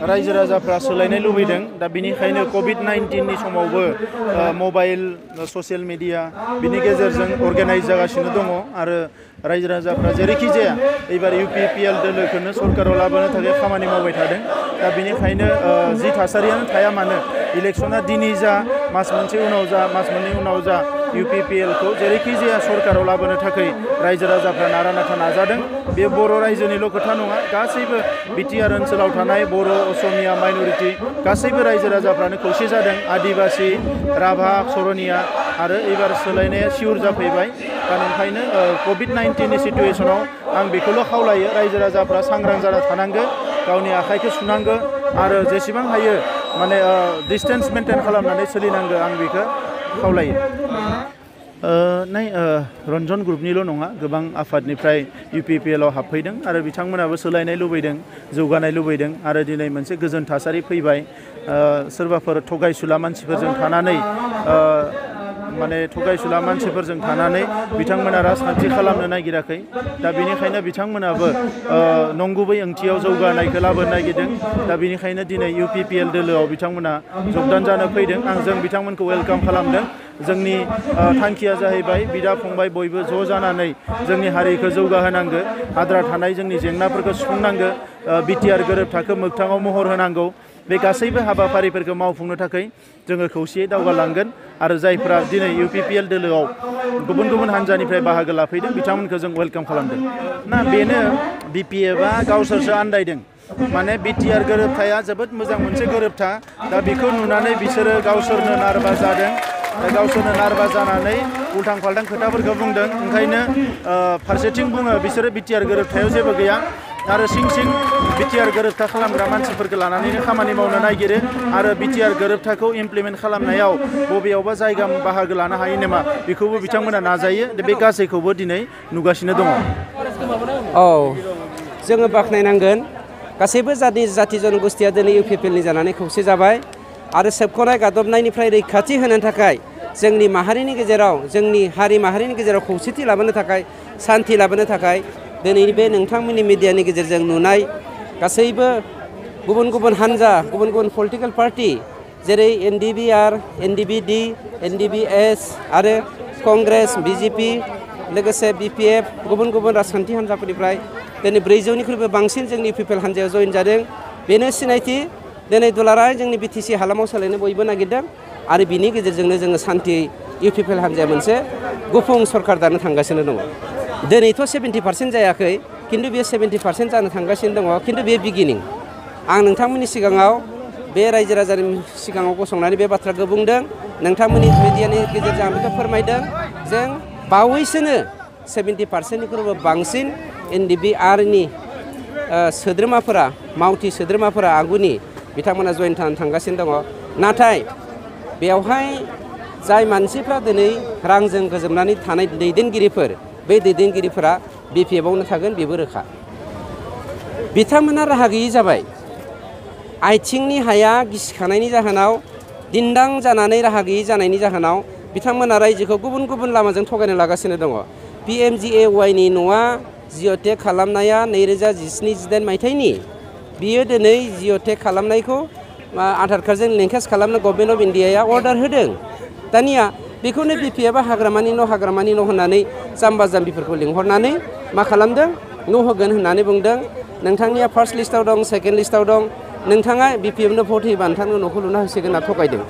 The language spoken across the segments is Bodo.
रायजो राजाफ्रा सोलायनाय लुबैदों दा बिनिखायनो COVID-19 समावबो मबाइल ससियेल मिडिया बिनि गेजेरजों अर्गानाइज जागासिनो दङ आरो रायजो राजाफ्रा जेरैखि जाया एबार UPPL दोलोखौनो सरकाराव लाबोनो थाखाय खामानि मावबाय थादों दा बिनिखायनो जि थासारियानो थाया मानो इलेक्शना दिनै जा मास मोनसे उनाव जा मास मोननै उनाव जा UPPL खौ जेरैखि जाया सरकाराव लाबोनो थाखाय रायजो राजाफ्रा नारा नाथा नाजादों बे बर' रायजोनिल' खोथा नङा गासैबो BTR ओनसोलाव थानाय बर' असमिया माइनरिटि गासैबो रायजो राजाफ्रानो खौसे जादों आदिबासि राभा सरनिया आरो एबार सोलायनाया सिउर जाफैबाय दा ओंखायनो COVID-19 सिटुएसनाव आं बेखौल' खावलायो रायजो राजाफ्रा सांग्रां जाना थानांगौ गावनि आखाइखौ सुनांगौ आरो जेसेबां हायो माने डिस्टेन्स मेनटेन खालामनानै सोलिनांगौ आं बेखौ खावलायो रन्जन ग्रुपनिल' नङा गोबां आफादनिफ्राय UPPL आव हाबफैदों आरो बिथांमोनाबो सोलायनाय लुबैदों जौगानाय लुबैदों आरो दिनै मोनसे गोजोन थासारि फैबाय सोरबाफोर थगायसुला मानसिफोरजों थानानै माने थगायसुला मानसिफोरजों थानानै बिथांमोना राजखान्थि खालामनो नागिराखै दा बेनिखायनो बिथांमोनाबो नंगुबै ओंथियाव जौगानायखौ लाबोनो नागिरदों दा बेनिखायनो दिनै UPPL दोलोआव बिथांमोना जगदान जानो फैदों जों बिथांमोनखौ वेलकाम खालामदों जोंनि थांखिया जाहैबाय बिदा फंबाय बयबो ज' जानानै जोंनि हारिखौ जौगाहोनांगौ आद्रा थानाय जोंनि जेंनाफोरखौ सुफुंनांगौ BTR गोरोबथाखौ मोगथाङाव महर होनांगौ बे गासैबो हाबाफारिफोरखौ मावफुंनो थाखाय जोङो खौसेयै दावगालांगोन आरो जायफ्रा दिनै UPPL दोलोआव गुबुन गुबुन हान्जानिफ्राय बाहागो लाफैदों बिथांमोनखौ जों वेलकाम खालामदों ना बेनो BPFआ गावसोरसो आन्दायदों माने BTR गोरोबथाया जोबोद मोजां मोनसे गोरोबथा दा बेखौ नुनानै बिसोरो गावसोरनो नारभास जादों गावसोरनो नारभास जानानै उल्थां फाल्थां खोथाफोरखौ बुंदों ओंखायनो फारसेथिं बुङो बिसोरो BTR गोरोबथायाव जेबो गैया आरो सिं सिं BTR गोरोबथा खालामग्रा मानसिफोरखौ लानानैनो खामानि मावनो नागिरो आरो BTR गोरोबथाखौ इमप्लिमेन्ट खालामनायाव बबेयावबा जायगा बाहागो लानो हायो नामा बेखौबो बिथांमोना नाजायो बे गासैखौबो दिनै नुगासिनो दङ जोङो बाख्नायनांगोन गासैबो जाथि जनगोष्ठीया दिनै UPPLनि जानानै खौसे जाबाय आरो सोबख'नाय गादबनायनिफ्राय रैखाथि होनो थाखाय जोंनि माहारिनि गेजेराव जोंनि हारि माहारिनि गेजेराव खौसेथि लाबोनो थाखाय सान्थि लाबोनो थाखाय दिनै बे नोंथांमोननि मिडियानि गेजेरजों नुनाय गासैबो गुबुन गुबुन हान्जा गुबुन गुबुन पलिटिकेल पार्टि जेरै NDBR, NDBD, NDBS आरो कंग्रेस BJP लोगोसे BPF गुबुन गुबुन राजखान्थि हान्जाफोरनिफ्राय दिनै 400निख्रुइबो बांसिन जोंनि UPPL हान्जायाव जइन जादों बेनो सिनायथि दिनै दुलाराय जोंनि BTC हालामाव सोलायनो बयबो नागिरदों आरो बिनि गेजेरजोंनो जोङो सान्थि UPPL हान्जाया मोनसे गुफुं सरकार दानो थांगासिनो दङ दिनैथ' 70% जायाखै खिन्थु बेयो 70% जानो थांगासिनो दङ खिन्थु बेयो बिगिनिं आं नोंथांमोननि सिगाङाव बे रायजो राजानि सिगाङाव गसंनानै बे बाथ्राखौ बुंदों नोंथांमोननि मिडियानि गेजेरजों आं बेखौ फोरमायदों जों बावैसोनो 70%निख्रुइबो बांसिन NDBRनि सोद्रोमाफोरा मावथि सोद्रोमाफोरा आगुनि बिथांमोना जइन थांगासिनो दङ नाथाय बेवहाय जाय मानसिफ्रा दिनै रांजों गोजोमनानै थानाय दैदेनगिरिफोर बे दैदेनगिरिफोरा BPFआवनो थागोन बेबो रोखा बिथांमोना राहा गैयै जाबाय आथिंनि हाया गिसिखानायनि जाहोनाव दिन्दां जानानै राहा गैयै जानायनि जाहोनाव बिथांमोना रायजोखौ गुबुन गुबुन लामाजों थगायनो लागासिनो दङ PMGAYनि न'आ जिअ'टेक खालामनाया 2017-18 मायथाइनि बियो दिनै जिअ'टेक खालामनायखौ आधार कार्डजों लिंकेज खालामनो गभर्नमेन्ट अफ इन्डियाया अर्डार होदों दानिया बेखौनो BPFआ हाग्रामानि न' होननानै जाम्बा जाम्बिफोरखौ लिंहरनानै मा खालामदों न' होगोन होननानै बुंदों नोंथांनिया फार्स्ट लिस्टआव दं सेकेन्ड लिस्टआव दं नोंथाङा BPFनो भट होयोबा नोंथांनो न'खौ लुना होसिगोन होनना थगायदों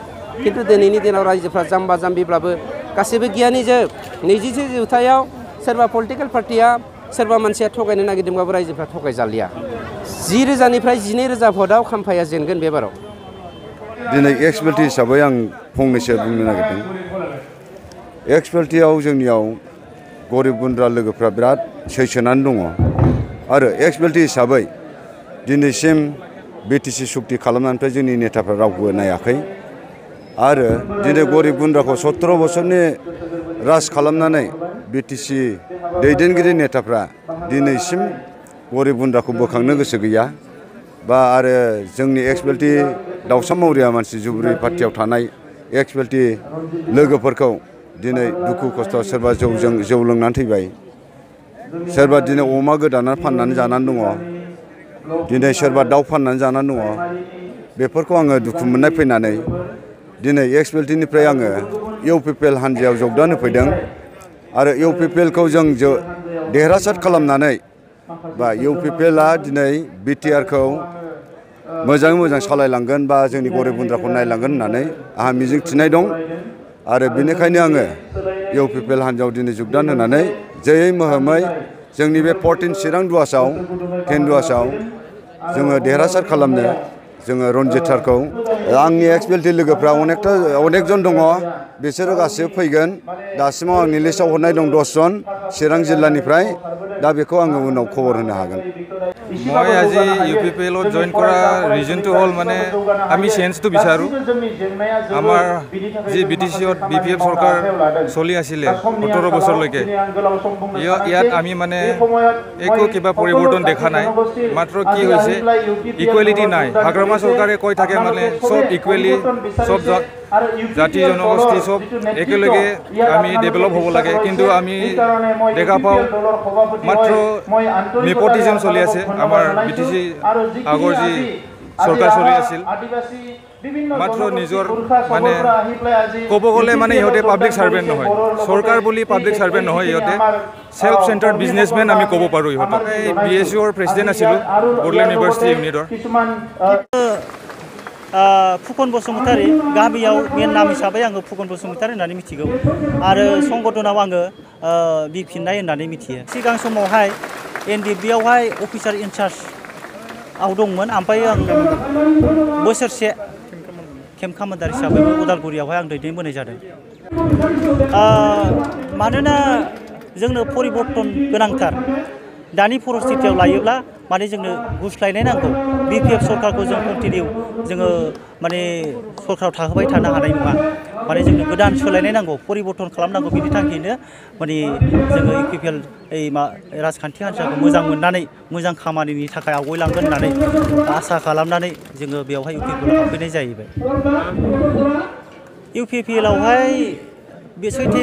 खिन्थु दिनैनि दिनाव रायजोफ्रा जाम्बा जाम्बिब्लाबो गासैबो गियानि जोब 20 जौथायाव सोरबा पलिटिकेल पार्टिया सोरबा मानसिया थगायनो नागिरदोंबाबो रायजोफ्रा थगायजालिया 10,000निफ्राय 12,000 भटआव खाम्फाया जेनगोन बे बाराव दिनै एक्सपेल्टि हिसाबै आं फंनैसो बुंनो नागिरदों एक्सपेल्टियाव जोंनियाव गरिब गुन्द्रा लोगोफ्रा बिराद सैसोनानै दङ आरो एक्सपेल्टि हिसाबै दिनैसिम BTC सुक्ति खालामनायनिफ्राय जोंनि नेताफ्रा रावबो नायाखै आरो दिनै गरिब गुन्द्राखौ 17 बोसोरनि राज खालामनानै BTC दैदेनगिरि नेताफ्रा दिनैसिम गरिब गुन्द्राखौ बोखांनो गोसो गैया बा आरो जोंनि एक्सपेल्टि दाउसा मौरिया मानसि जुबुरि पार्टियाव थानाय एक्सपेल्टि लोगोफोरखौ दिनै दुखु खस्थ' सोरबा जौ लोंनानै थैबाय सोरबा दिनै अमा गोदाना फाननानै जानानै दङ दिनै सोरबा दाउ फाननानै जानानै दङ बेफोरखौ आङो दुखु मोननाय फैनानै दिनै XBLTनिफ्राय आङो UPPL हान्जायाव जगदान होफैदों आरो UPPLखौ जों देरहासार खालामनानै बा UPPLआ दिनै BTRखौ मोजाङै मोजां सालायलांगोन बा जोंनि गरिब गुन्द्राखौ नायलांगोन होननानै आंहा मिजिं थिनाय दं आरो बेनिखायनो आङो UPPL हान्जायाव दिनै जगदान होनानै जयै मोहोमै जोंनि बे 14 चिरां दुवासाव 10 दुवासाव जोङो देरहासार खालामनो जोङो रनजित सारखौ आंनि XBLT लोगोफ्रा अनेकजन दङ बिसोरो गासिबो फैगोन दासिमाव आंनि लिस्टआव हरनाय दं 10 जन चिरां जिल्लानिफ्राय दा बेखौ आङो उनाव खबर होनो हागोन মই আজি UPPL জয়েন কৰা ৰিজনটো হ'ল মানে আমি চেঞ্জটো বিচাৰোঁ আমাৰ যি BTCত BPF চৰকাৰ চলি আছিলে 17 বছৰলৈকে ইয়াত আমি মানে একো কিবা পৰিৱৰ্তন দেখা নাই মাত্ৰ কি হৈছে ইকুৱেলিটি নাই হাগ্ৰামা চৰকাৰে কৈ থাকে মানে সব ইকুৱেলি সব জাতি জনগোষ্ঠী সব একেলগে আমি ডেভেলপ হ'ব লাগে কিন্তু আমি দেখা পাওঁ মাত্ৰ নেপোটিজম চলি আছে আমাৰ BTC আগৰ যি চৰকাৰ চলি আছিল মাত্ৰ নিজৰ মানে ক'ব গ'লে মানে ইহঁতে পাব্লিক ছাৰ্ভেণ্ট নহয় চৰকাৰ বুলি পাব্লিক ছাৰ্ভেণ্ট নহয় ইহঁতে সেলফ চেণ্টাৰ্ড বিজনেছমেন আমি ক'ব পাৰোঁ ইহঁতক এই BSUৰ প্ৰেচিডেণ্ট আছিলোঁ বড়োলেণ্ড ইউনিভাৰ্চিটি ইউনিটৰ फुकन बसुमतारी गामियाव मेन नाम हिसाबै आङो फुकन बसुमतारी होननानै मिथिगौ आरो संगठनाव आङो बिफिननाय होननानै मिथियो सिगां समावहाय NDBआवहाय अफिसार इनचार्ज आव दंमोन ओमफ्राय आं बोसोरसे केम्प कामान्डार हिसाबै उदालगुरियावहाय आं दैदेनबोनाय जादों मानोना जोंनो परिबर्तन गोनांथार दानि परिस्थितियाव लायोब्ला माने जोंनो गुस्लायनाय नांगौ BPF सरकारखौ जों कन्टिनिउ जोङो माने सरकाराव थाहोबाय थानो हानाय नङा माने जोंनो गोदान सोलायनाय नांगौ परिबर्तन खालामनांगौ बिनि थाखायनो माने जोङो UPPL राजखान्थि हान्जाखौ मोजां मोननानै मोजां खामानिनि थाखाय आवगायलांगोन होननानै आसा खालामनानै जोङो बेवहाय UPPLआव हाबफैनाय जाहैबाय UPPLआवहाय बे सैथो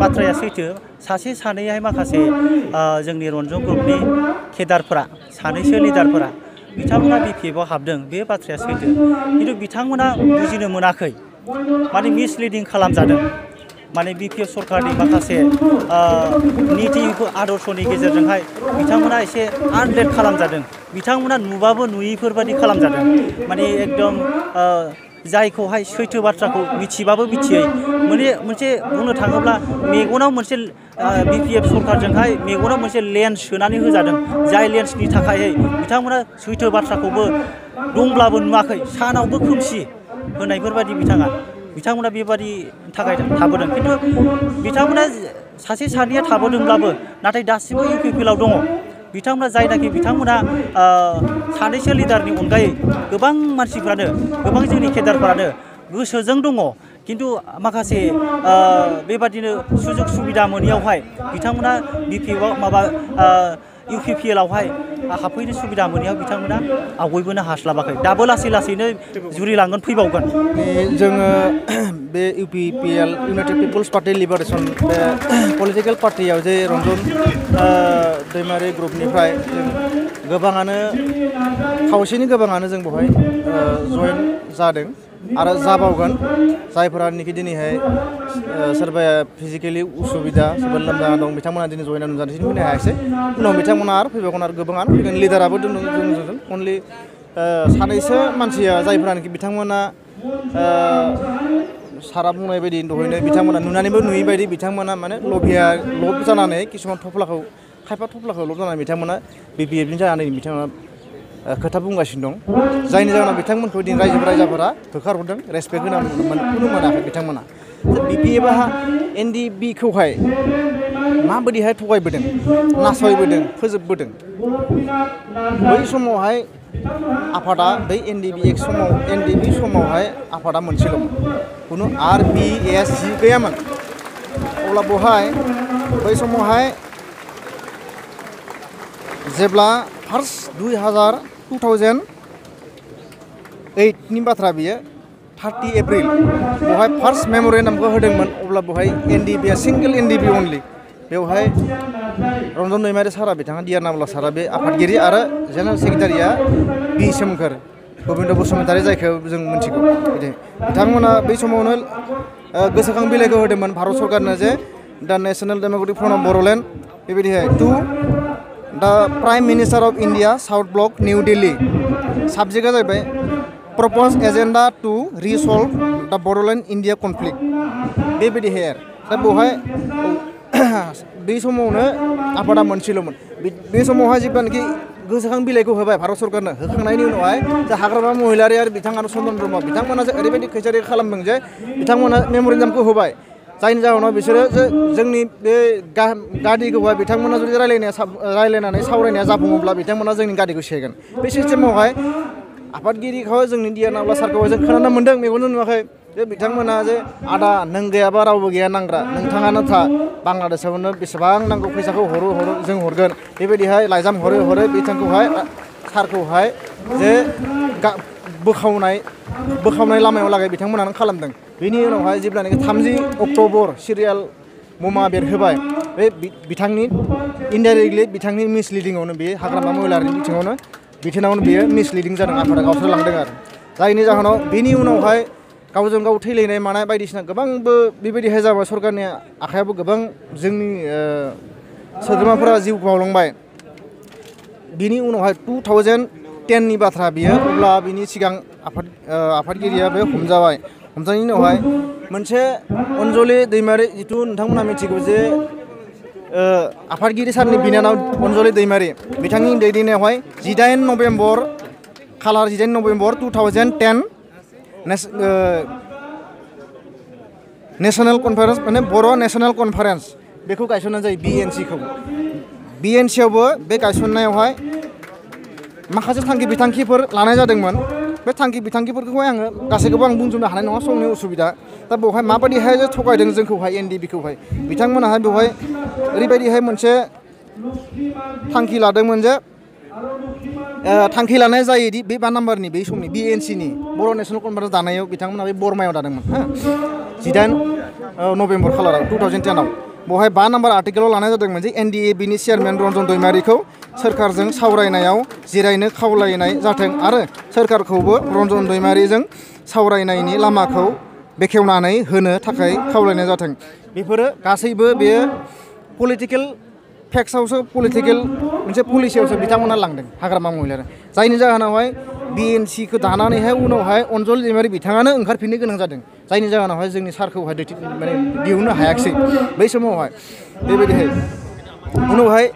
बाथ्राया सैथो सासे सानैहाय माखासे जोंनि रन्जन ग्रुपनि केडारफोरा सानैसो लिडारफोरा बिथांमोना BPFआव हाबदों बे बाथ्राया सैथो खिन्थु बिथांमोना बुजिनो मोनाखै माने मिसलिडिं खालामजादों माने BPF सरकारनि माखासे नीति आदर्शनि गेजेरजोंहाय बिथांमोना एसे आनलेट खालामजादों बिथांमोना नुबाबो नुयैफोरबादि खालामजादों माने एकदम जायखौहाय सैथो बाथ्राखौ मिथिबाबो मिथियै मोनसे बुंनो थाङोब्ला मेगनाव मोनसे BPF सरकारजोंहाय मेगनाव मोनसे लेन्स सोनानै होजादों जाय लेन्सनि थाखाय बिथांमोना सैथो बाथ्राखौबो दंब्लाबो नुवाखै सानावबो खोमसि होनायफोरबादि बिथांमोना बेबादि थाखाय थाबोदों खिन्थु बिथांमोना सासे सानैया थाबोदोंब्लाबो नाथाय दासिमबो UPPLआव दङ बिथांमोना जायनाखि बिथांमोना सानैसो लिडारनि अनगायै गोबां मानसिफ्रानो गोबां जोंनि केडारफोरानो गोसोजों दङ खिन्थु माखासे बेबादिनो सुजुग सुबिदा मोनैयावहाय बिथांमोना BPFआव UPPLआवहाय हाबफैनो सुबिदा मोनैयाव बिथांमोना आवगायबोनो हास्लाबाखै दाबो लासै लासैनो जुरिलांगोन फैबावगोन जोङो बे UPPL united people's party liberation बे पलिटिकेल पार्टियाव जे रन्जन दैमारि ग्रुपनिफ्राय गोबाङानो खावसेनि गोबाङानो जों बेवहाय जयेन जादों आरो जाबावगोन जायफोरानोखि दिनैहाय सोरबाया फिजिकेलि उसुबिदा सोरबा लोमजाना दं बिथांमोना दिनै जयेनाव नुजाथिनो फैनो हायाखै उनाव बिथांमोना आरो फैबावगोन आरो गोबाङानो फैगोन लिडाराबो दङ जों अनलि सानैसो मानसिया जायफोरानोखि बिथांमोना सारा बुंनाय बायदि दहायनो बिथांमोना नुनानैबो नुयै बायदि बिथांमोना माने लब जानानै किसुमान खायफा थफ्लाखौ लब जानानै बिथांमोना BPFनि जानानै बिथांमोना खोथा बुंगासिनो दं जायनि जाहोनाव बिथांमोनखौ दिनै रायजोफोरा होखारहरदों रेसपेक्ट होनानै खुनु मोनाखै बिथांमोना BPFआ NDBखौहाय माबायदिहाय थगायबोदों नासयबोदों फोजोबबोदों बै समावहाय आफादा बै NDB समावहाय आफादा मोनसेल'मोन खुनु RBSG गैयामोन अब्ला बेवहाय बै समावहाय जेब्ला फार्स्ट 2008नि बाथ्रा बियो 30 एप्रिल बेवहाय फार्स्ट मेम'रेन्डामखौ होदोंमोन अब्ला बेवहाय NDBआ सिंगल NDB अनलि बेवहाय रन्जन दैमारि सारा बिथाङा डिआर नाब्ला सारा बे आफादगिरि आरो जेनेरेल सेक्रेटारिया बि सोमखोर गोबिन्द बसुमतारी जायखौ जों मिथिगौ बिथांमोना बै समावनो गोसोखां बिलाइखौ होदोंमोन भारत सरकारनो जे the national democratic front of Boroland बेबायदिहाय to the prime minister of India south block new Delhi साबजेक्टआ जाहैबाय प्रप'ज एजेन्डा टु रिसल्भ द बर'लेण्ड इन्डिया कनफ्लिक्ट बेबायदिहाय आरो दा बेवहाय बै समावनो आफादा मोनसेल'मोन बे समावहाय जेब्लानाखि गोसोखां बिलाइखौ होबाय भारत सरकारनो होखांनायनि उनावहाय जा हाग्रामा महिलारि आरो बिथां चन्द्रन ब्रह्म बिथांमोना जे ओरैबायदि खैसारि खालामदों जे बिथांमोना मेम'रेन्डामखौ होबाय जायनि जाहोनाव बिसोरो जोंनि बे गादिखौहाय बिथांमोना जुदि रायलायनानै सावरायनाया जाफुङोब्ला बिथांमोना जोंनि गादिखौ सेगोन बे सिस्टेमावहाय आफादगिरिखौ जोंनि डिआर नाब्ला सारखौहाय जों खोनानो मोन्दों मेगनजों नुवाखै जे बिथांमोना जे आदा नों गैयाबा रावबो गैया नांग्रा नोंथाङानो था बांलादेशआवनो बेसेबां नांगौ फैसाखौ हरो जों हरगोन बेबायदिहाय लाइजाम हरै बिथांखौहाय सारखौहाय जे बोखावनाय लामायाव लागै बिथांमोनानो खालामदों बेनि उनावहाय जेब्लानाखि 30 अक्ट'बर सिरियाल बमा बेरहोबाय बे बिथांनि इनडाइरेक्टलि बिथांनि मिसलिडिंआवनो बे हाग्रामा महिलारिनि बिथोनावनो बेयो मिसलिडिं जादों आफादा गावसोर लांदों आरो जायनि जाहोनाव बेनि उनावहाय गावजों गाव थैलायनाय मानाय बायदिसिना गोबांबो बेबायदिहाय जाबाय सरकारनि आखायाबो गोबां जोंनि सोद्रोमाफोरा जिउ बावलांबाय बिनि उनावहाय 2010नि बाथ्रा बियो अब्ला बिनि सिगां आफादगिरिया बे हमजानायनि उनावहाय मोनसे अनजलि दैमारि जिथु नोंथांमोना मिथिगौ जे आफादगिरि सारनि बिनानाव अनजलि दैमारि बिथांनि दैदेननायावहाय 18 नभेम्बर 2010 नेशनेल कनफारेन्स माने बर' नेशनेल कनफारेन्स बेखौ गायसननाय जायो बिएनसिखौ बिएनसिआवबो बे गायसननायावहाय माखासे थांखि बिथांखिफोर लानाय जादोंमोन बे थांखि बिथांखिफोरखौहाय आङो गासैखौबो आं बुंजोबनो हानाय नङा समनि उसुबिदा दा बेवहाय माबायदिहाय जे थगायदों जोंखौहाय एनडिबिखौहाय बिथांमोनाहाय बेवहाय ओरैबायदिहाय मोनसे थांखि लादोंमोन जे थांखि लानाय जायोदि बे 5 नाम्बारनि बै समनि बिएनसिनि बर' नेशनेल कनफारेन्स दानायाव बिथांमोना बे बरमायाव दादोंमोन 18 नभेम्बर खालाराव 2010आव बेवहाय 5 नाम्बार आर्टिकेलाव लानाय जादोंमोन जे एनडिएबिनि चेयारमेन रन्जन दैमारिखौ सोरखारजों सावरायनायाव जिरायनो खावलायनाय जाथों आरो सोरखारखौबो रन्जन दैमारिजों सावरायनायनि लामाखौ बेखेवनानै होनो थाखाय खावलायनाय जाथों बेफोरो गासैबो बेयो पलिटिकेल फेक्सआवसो पलिटिकेल मोनसे पलिसियावसो बिथांमोना लांदों हाग्रामा महिलारि जायनि जाहोनावहाय बिएनसिखौ दानानैहाय उनावहाय अनजलि दैमारि बिथाङानो ओंखारफिननो गोनां जादों जायनि जाहोनावहाय जोंनि सारखौहाय दिहुननो हायाखिसै बै समावहाय बेबायदिहाय उनावहाय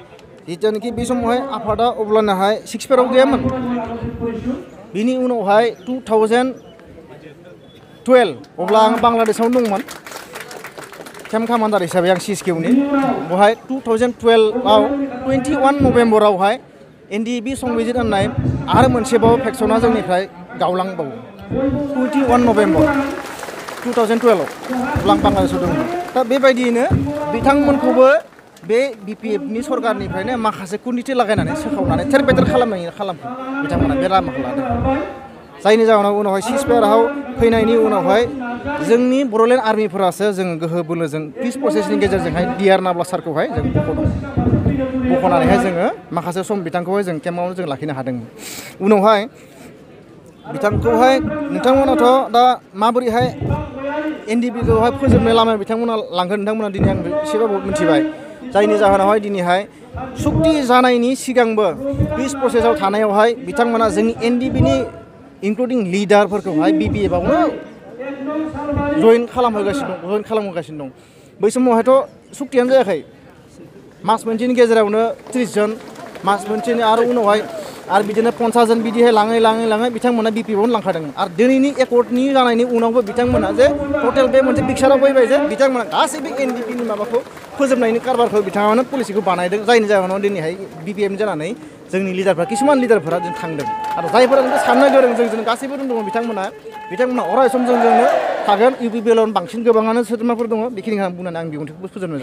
जिथुनाखि बे समावहाय आफादा अब्लानाहाय 6 पेराव गैयामोन बिनि उनावहाय 2012 अब्ला आं बांलादेशआवनो दंमोन केम्प कामान्डार हिसाबै आं सिएसकेनि बेवहाय 2012आव 21 नभेम्बरावहाय एनडिएबि संबिजित होननाय आरो मोनसेबाव फेक्सना जोंनिफ्राय गावलांबावो 21 नभेम्बर 2012आव अब्ला आं बांलादेशआव दंमोन दा बेबायदियैनो बिथांमोनखौबो बे बिपिएफनि सरकारनिफ्रायनो माखासे कुर्निति लागायनानै सोखावनानै थेर बेथेर खालामो बिथांमोना बे लामाखौ लादों जायनि जाहोनाव उनावहाय सिजफायाराव फैनायनि उनावहाय जोंनि बर'लेण्ड आर्मिफोरासो जों गोहो बोलोजों पिस प्रसेसनि गेजेरजोंहाय डिआर नाब्ला सारखौहाय जों बख'नानैहाय जोङो माखासे सम बिथांखौहाय जों केम्पआवनो जों लाखिनो हादोंमोन उनावहाय बिथांखौहाय नोंथांमोनाथ' दा माबोरैहाय एनडिबिखौहाय फोजोबनाय लामायाव बिथांमोना लांगोन नोंथांमोना दिनै आं एसेबाबो मिथिबाय जायनि जाहोनावहाय दिनैहाय सुक्ति जानायनि सिगांबो पिस प्रसेसआव थानायावहाय बिथांमोना जोंनि एनडिबिनि इनक्लुडिं लिडारफोरखौहाय बिपिएफआवनो जइन खालामहोगासिनो दं बै समावहायथ' सुक्तियानो जायाखै मास मोनसेनि गेजेरावनो 30 जन मास मोनसेनि आरो उनावहाय आरो बिदिनो 50 जन बिदिहाय लाङै बिथांमोना बिपिएफआवनो लांखादोंमोन आरो दिनैनि एकर्डनि जानायनि उनावबो बिथांमोना जे टटेल बे मोनसे पिक्साराव फैबाय जे बिथांमोना गासैबो एनडिपिनि माबाखौ फोजोबनायनि कारबारखौ बिथाङानो पलिसिखौ बानायदों जायनि जाहोनाव दिनैहाय बिपिएफ जानानै जोंनि लिडारफ्रा किसुमान लिडारफोरा जों थांदों आरो जायफोरा साननो गोरों जों गासैबो दङ बिथांमोना अराय सम जोंनो थागोन इउपिपिएलआव बांसिन गोबाङानो सोद्रोमाफोर दङ बेखिनिखौ आं बुंनानै आं बिबुंथिखौ फोजोबनो